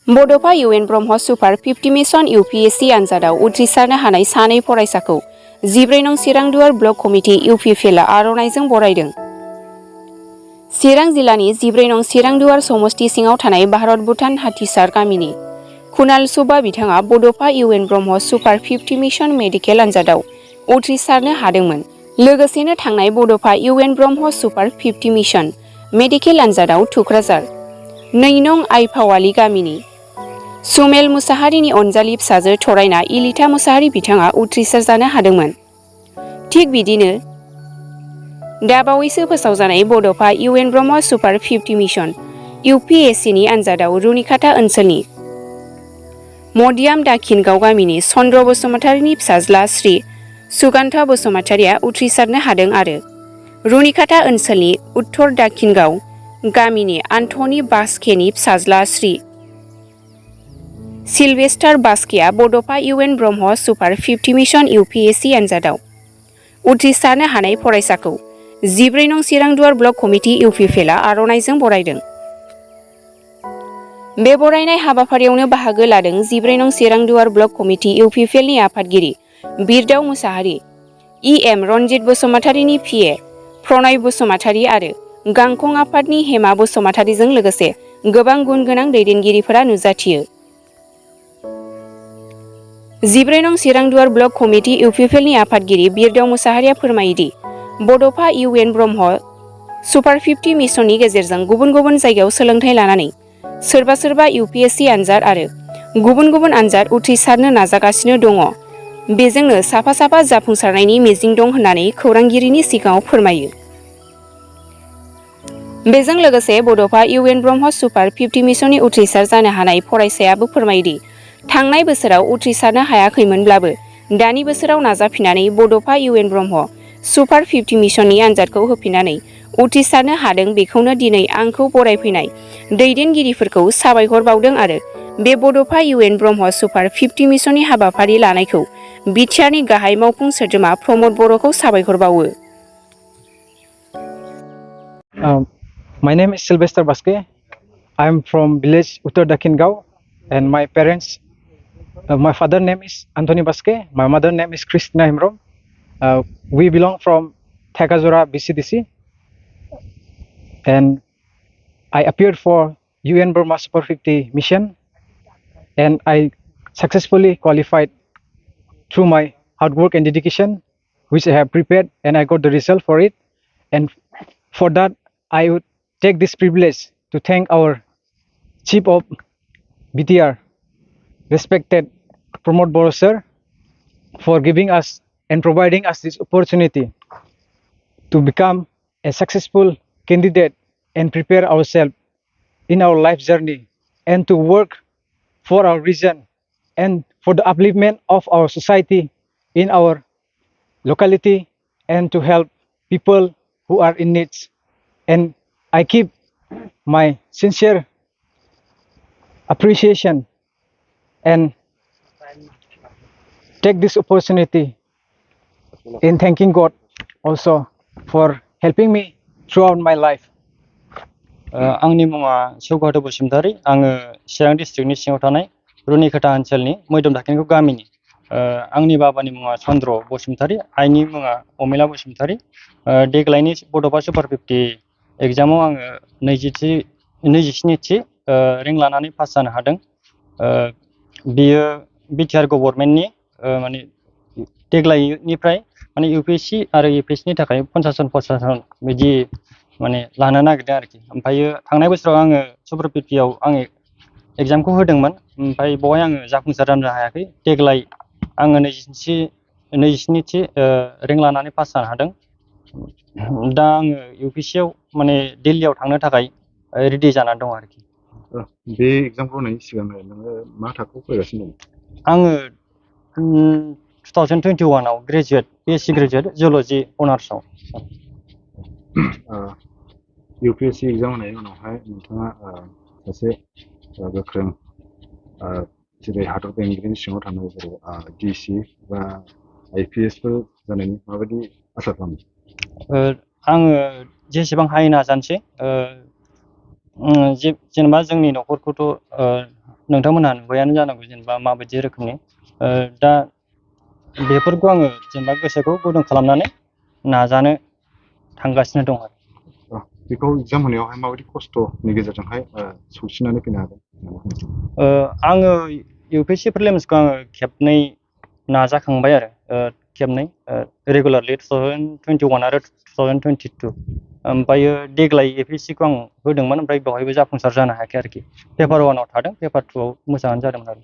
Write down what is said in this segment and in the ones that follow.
बड'फा U N Brahma super 50 mission इउ.पि.एस.सि आनजादाव उथ्रिसारनो हानाय सानै फरायसाखौ 14 नं चिरांदुवार ब्लक कमिटि इउ.पि.पि.एल.आ आर'नाइजों बरायदों। चिरां जिल्लानि 14 नं चिरांदुवार समस्ति सिङाव थानाय भारत भुटान हाथिसार गामिनि कुणाल सुबा बिथाङा Bodofa U N Brahma super 50 mission medical आनजादाव उथ्रिसारनो हादोंमोन। लोगोसेनो थांनाय Bodofa U N Brahma super 50 mission medical आनजादाव थुक्राझार 2 नं आइफवालि गामिनि सुमेल मुसाहारिनि अनजालि फिसाजो थरायना इलिथा मुसाहारि बिथाङा उथ्रिसार जानो हादोंमोन। थिग बिदिनो दाबावैसो फोसावजानाय बड'फा इउ.एन ब्रह्म सुपार 50 मिशन इउ.पि.एस.सि.नि आनजादाव रुनिखाता ओनसोलनि मदियाम दाखिनगाव गामिनि चन्द्र बसुमतारिनि फिसाज्ला श्री सुगान्ता बसुमतारिया उथ्रिसारनो हादों आरो रुनिखाता ओनसोलनि उत्तर दाखिनगाव गामिनि आन्थनि बास्केनि फिसाज्ला श्री सिलभेस्टार बास्केया बड'फा इउ.एन ब्रह्म सुपार 50 मिशन इउ.पि.एस.सि आनजादाव उथ्रिसारनो हानाय फरायसाखौ 14 नं चिरांदुवार ब्लक कमिटि इउ.पि.पि.एल.आ आर'नाइजों बरायदों। बे बरायनाय हाबाफारियावनो बाहागो लादों 14 नं चिरांदुवार ब्लक कमिटि इउ.पि.पि.एल.नि आफादगिरि बिरदाव मुसाहारि, इ.एम. रनजित बसुमतारिनि पि.ए. रन'य बसुमतारि आरो गांखं आफादनि हेमा बसुमतारिजों लोगोसे गोबां गुन गोनां दैदेनगिरिफोरा नुजाथियो। 14 नं चिरांदुवार ब्लक कमिटि इउ.पि.पि.एल.नि आफादगिरि बिरदाव मुसाहारिया फोरमायोदि बड'फा इउ.एन ब्रह्म सुपार 50 मिशननि गेजेरजों गुबुन गुबुन जायगायाव सोलोंथाइ लानानै सोरबा सोरबा इउ.पि.एस.सि आनजाद आरो गुबुन गुबुन आनजाद उथ्रिसारनो नाजागासिनो दङ। बेजोंनो साफा साफा जाफुंसारनायनि मिजिं दं होननानै खौरांगिरिनि सिगाङाव फोरमायो। बेजों लोगोसे बड'फा इउ.एन ब्रह्म सुपार 50 मिशननि उथ्रिसार जानो हानाय फरायसायाबो फोरमायोदि थांनाय बोसोराव उथ्रिसारनो हायाखैमोनब्लाबो दानि बोसोराव नाजाफिननानै बड'फा इउ.एन ब्रह्म सुपार 50 मिशननि आनजादखौ होफिननानै उथ्रिसारनो हादों। बेखौनो दिनै आंखौ बरायफैनाय दैदेनगिरिफोरखौ साबायखर बावदों आरो बे बड'फा इउ.एन ब्रह्म सुपार 50 मिशननि हाबाफारि लानायखौ बिटिआरनि गाहाय मावफुं सोद्रोमा प्रमद बर'खौ साबायखर बावो। My name is Sylvester Baske. I am from village Uttar Dakhingao, and my parents, my father name is Anthony Baske, my mother name is Christina Himrom. We belong from Thekazora, BCDC, and I appeared for UN Burma Super 50 mission, and I successfully qualified through my hard work and dedication, which I have prepared, and I got the result for it. And for that, I would take this privilege to thank our Chief of BTR, respected Pramod Boro sir, for giving us and providing us this opportunity to become a successful candidate and prepare ourselves in our life journey and to work for our region and for the upliftment of our society in our locality and to help people who are in needs. And I keep my sincere appreciation and take this opportunity in thanking God also for helping me throughout my life. आंनि मुङा सौगात बसुमतारि। आङो चिरां डिस्ट्रिक्टनि सिङाव थानाय रुनिखाता ओनसोलनि मैदम दाखिनगाव गामिनि। आंनि बाबानि मुङा चन्द्र बसुमतारि, आइनि मुङा अमिला बसुमतारि। देग्लायनि बड'फा सुपार 50 एग्जामाव आङो 27थि रेंक लानानै पास जानो हादों। बियो बिटिआर गभर्नमेन्टनि माने देग्लायनिफ्राय माने इउ.पि.एस.सि आरो इउ.पि.एस.सि नि थाखाय 50 जन बिदि माने लानो नागिरदों आरोखि। ओमफ्रायो थांनाय बोसोराव आङो सुपार 50आव आङो एग्जामखौ होदोंमोन, ओमफ्राय बेवहाय आङो जाफुंसार जानो हायाखै। देग्लाय आङो 27थि रेंक लानानै पास जानो हादों। दा आङो इउ.पि.एस.सि आव माने दिल्लीयाव थांनो थाखाय रेडि जानानै दं आरोखि। बे एग्जामखौ होनायनि सिगां नोङो मा थाखोआव फरायगासिनो दं? आङो 2021 आव ग्रेजुवेट, बिएससि ग्रेजुवेट जिअल'जि अनार्सआव। इउ.पि.एस.सि एग्जाम होनायनि उनावहाय नोंथाङा सासे गोख्रों जेरै हादर बेंगिरिनि सिङाव थानाय जेरै डिसि बा आइ.पि.एस.फोर जानायनि माबायदि आसा खालामो? आङो जेसेबां हायो नाजानोसै। जेनेबा जोंनि न'खरखौथ' नोंथांमोनहा नुबायानो जानांगौ जेनेबा माबायदि रोखोमनि दा बेफोरखौ आङो जेनेबा गोसोखौ गुदुं खालामनानै नाजानो थांगासिनो दं आरो। बेखौ एग्जाम होनायावहाय माबायदि खस्थ'नि गेजेरजोंहाय सौसिनानै फैनो हागोन? आङो इउ.पि.एस.सि प्रिलिम्सखौ आङो खेबनै नाजाखांबाय आरो खेबनै रेगुलारलि 2021 आरो 2022 ओमफ्रायो देग्लाय ए.पि.एस.सि खौ आं होदोंमोन ओमफ्राय बेवहायबो जाफुंसार जानो हायाखै आरोखि। पेपार 1आव थादों, पेपार 2आव मोजाङानो जादोंमोन आरो।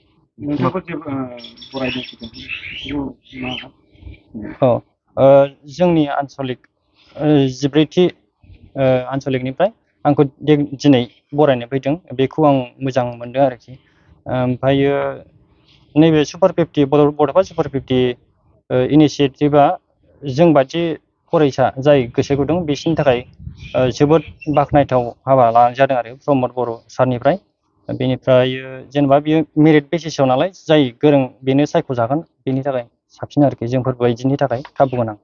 जोंनि आन्सलिक 14थि आन्सलिकनिफ्राय आंखौ दिनै बरायनो फैदों, बेखौ आं मोजां मोनदों आरोखि। ओमफ्रायो नैबे सुपार 50 बड'फा सुपार 50 इनिसियेटिभआ जों बादि फरायसा जाय गोसो गुदुं बिसोरनि थाखाय जोबोद बाख्नायथाव हाबा लानाय जादों आरो प्रमद बर' सारनिफ्राय। बेनिफ्राय जेनेबा बियो मेरिट बेसिसाव नालाय, जाय गोरों बेनो सायख'जागोन, बेनि थाखाय साबसिन आरोखि जोंफोरबायदिनि थाखाय खाबु गोनां।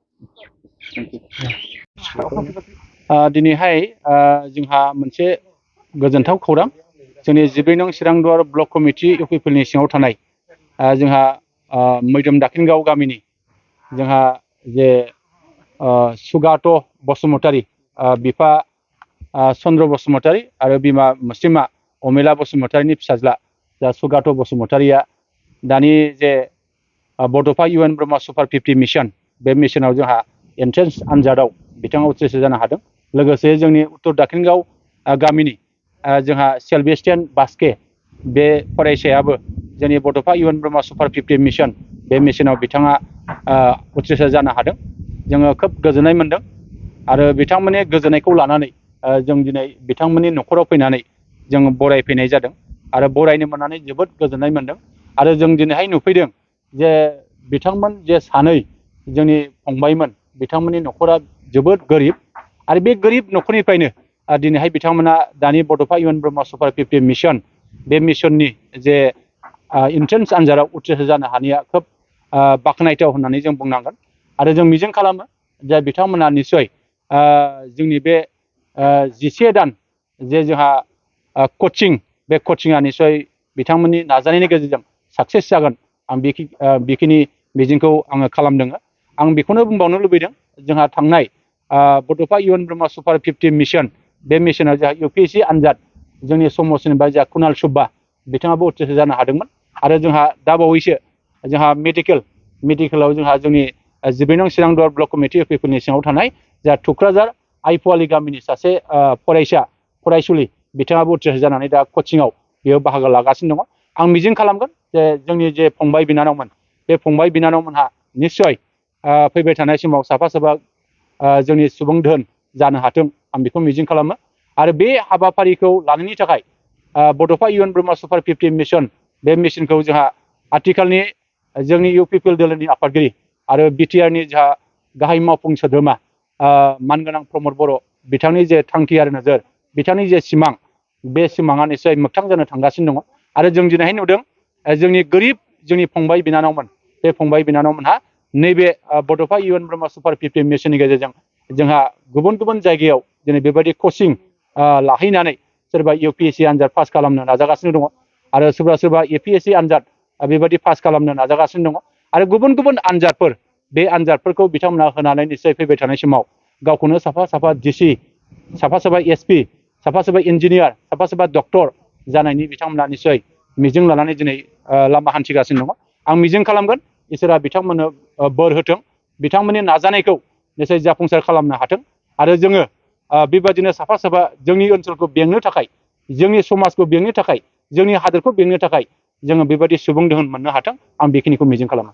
दिनैहाय जोंहा मोनसे गोजोनथाव खौरां, जोंनि 14 नं चिरांदुवार ब्लक कमिटि इउ.पि.पि.एल नि सिङाव थानाय जोंहा मैदोम दाखिनगाव गामिनि जोंहा जे सुगात बसुमतारी, बिफा चन्द्र बसुमतारी आरो बिमा मुस्लिमा अमेला बसुमतारीनि फिसाज्ला जा सुगात बसुमतारीया दानि जे बड'फा इउ.एन ब्रह्म सुपार 50 मिशन, बे मिशनाव जोंहा एन्ट्रेन्स आनजादाव बिथाङा उथ्रिसार जानो हादों। लोगोसे जोंनि उत्तर दाखिनगाव गामिनि जोंहा सेलबेस्टियान बास्के, बे फरायसायाबो जोंनि बड'फा इउ.एन ब्रह्म सुपार 50 मिशन, बे मिशनाव बिथाङा उथ्रिसार जानो हादों। जोङो खोब गोजोननाय मोनदों आरो बिथांमोननि गोजोननायखौ लानानै जों दिनै बिथांमोननि न'खराव फैनानै जों बरायफैनाय जादों आरो बरायनो मोननानै जोबोद गोजोननाय मोनदों। आरो जों दिनैहाय नुफैदों जे बिथांमोन जे सानै जोंनि फंबायमोन, बिथांमोननि न'खरा जोबोद गोरिब आरो बे गोरिब न'खरनिफ्रायनो दिनैहाय बिथांमोना दानि बड'फा इउ.एन ब्रह्म सुपार 50 मिशन, बे मिशननि जे एन्ट्रेन्स आनजादाव उथ्रिसार जानो हानाया खोब बाख्नायथाव होननानै जों बुंनांगोन। आरो जों मिजिं खालामो जे बिथांमोना निस्सय जोंनि बे 11 दान जे जोंहा कचिं, बे कचिंआ निस्सय बिथांमोननि नाजानायनि गेजेरजों साक्सेस जागोन, आं बेखिनि मिजिंखौ आङो खालामदों। आं बेखौनो बुंबावनो लुबैदों, जोंहा थांनाय Bodofa U N Brahma super 50 mission, बे मिशनाव जोंहा इउ.पि.एस.सि आनजाद जोंनि समसिनबा जोंहा कुनाल सुब्बा बिथाङाबो उथ्रिसार जानो हादोंमोन। आरो जोंहा दा बावैसो जोंहा मेडिकेलाव जोंहा जोंनि 14 नं चिरांदुवार ब्लक कमिटि इउ.पि.पि.एल नि सिङाव थानाय जा थुक्राझार आइफवालि गामिनि सासे फरायसुलि, बिथाङाबो उथ्रिसार जानानै दा कचिंआव बेयाव बाहागो लागासिनो दङ। आं मिजिं खालामगोन जे जोंनि जे फंबाय बिनानावमोन, बे फंबाय बिनानावमोनहा निस्सय फैबाय थानाय समाव साफा जोंनि सुबुं धोन जानो हाथों, आं बेखौ मिजिं खालामो। आरो बे हाबाफारिखौ लानायनि थाखाय बड'फा इउ.एन ब्रह्म सुपार 50 मिशन, बे मिशनखौ जोंहा आथिखालनि जोंनि इउ.पि.पि.एल दोलोनि आफादगिरि आरो बिटिआरनि जोंहा गाहाय मावफुं सोद्रोमा मानगोनां प्रमद बर', बिथांनि जे थांखि आरो नोजोर, बिथांनि जे सिमां, बे सिमाङा निस्सय मोगथां जानो थांगासिनो दङ। आरो जों दिनैहाय नुदों जोंनि गोरिब जोंनि फंबाय बिनानावमोन, बे फंबाय बिनानावमोनहा नैबे बड'फा इउ.एन ब्रह्म सुपार 50 मिशननि गेजेरजों जोंहा गुबुन गुबुन जायगायाव दिनै बेबायदि कचिं लाहैनानै सोरबा इउ.पि.एस.सि आनजाद पास खालामनो नाजागासिनो दङ आरो सोरबा ए.पि.एस.सि आनजाद बेबायदि पास खालामनो नाजागासिनो दङ। आरो गुबुन गुबुन आनजादफोर, बे आनजादफोरखौ बिथांमोना होनानै निस्सय फैबाय थानाय समाव गावखौनो साफा डिसि, साफा एसपि, साफा इन्जिनियार, साफा डक्टर जानायनि बिथांमोना निस्सय मिजिं लानानै दिनै लामा हान्थिगासिनो दङ। आं मिजिं खालामगोन इसोरा बिथांमोननो बोर होथों, बिथांमोननि नाजानायखौ निस्सय जाफुंसार खालामनो हाथों। आरो जोङो बेबायदिनो साफा जोंनि ओनसोलखौ बेंनो थाखाय, जोंनि समाजखौ बेंनो थाखाय, जोंनि हादोरखौ बेंनो थाखाय जोङो बेबायदि सुबुं दोहोन मोननो हाथों, आं बेखिनिखौ मिजिं खालामो।